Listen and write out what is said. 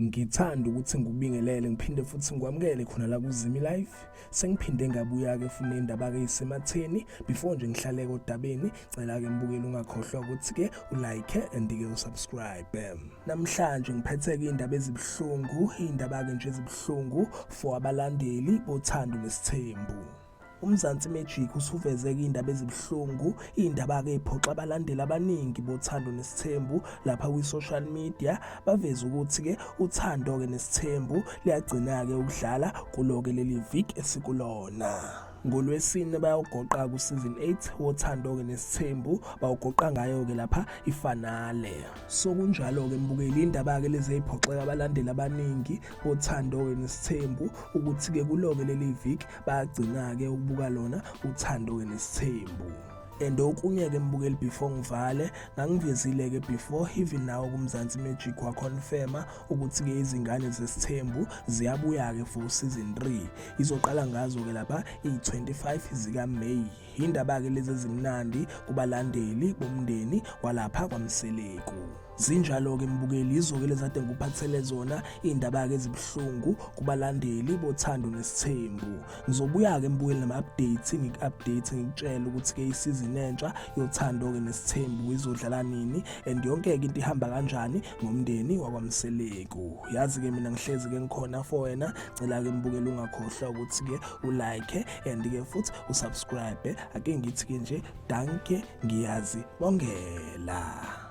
Ngithanda ukuthi ngikubingelele ngiphinde futhi ngikwamukele khona la kuZimi Live. Sengiphinde ngabuya ke fune indaba ke isematheni before nje ngihlale kodabeni. Cela ke mbukeli ungakhohlwa ukuthi ke ulike and ke usubscribe. Namhlanje ngiphethe ke indaba ezibhlungu, indaba ke nje ezibhlungu for abalandeli bothando nesithembu. Umzansi Magic usuveze ke indaba ezibhlungu, indaba ke iphoxa abalandeli abaningi bothando nesithembu lapha kwi social media. Baveza ukuthi ke uthando ke nesithembu liyagcina ke ukudlala kuloke leli week esikulona. NgoLwesine bayogoqa ku season 8 wothando ke nesithembu, bayogoqa ngayo ke lapha ifinale. So kunjalo ke mbukeli indaba ke lezi iphoxeka abalandeli abaningi bothando ke nesithembu ukuthi ke kuloke leli week bayagcina ke ukubuka lona uthando ke nesithembu. And okunye ke mbukeli before ngivale ngangivezile ke before even now kumzansi Magic wa confirma ukuthi ke izingane zesithembu ziyabuya ke for season 3 izoqala ngazo ke lapha i25 zika May. Indaba ke lezi ezimnandi kubalandeli bomndeni walapha kwaMseleku. Zinjalo ke mbukeli izo ke lezade ngikuphathele zona indaba ke ezibhlungu kubalandeli bothando nesithembu. Ngizobuya ke mbukeli nama updates ngikutshela ukuthi ke isizini entsha yothando ke nesithembu izodlala nini and yonke ke into ihamba kanjani ngomndeni wakwaMseleku. Yazi ke mina ngihlezi ke ngikhona for wena. Cela ke mbukeli ungakhohlwa ukuthi ke ulike and ke futhi usubscribe. Ake ngithi ke nje danke, ngiyazi bongela.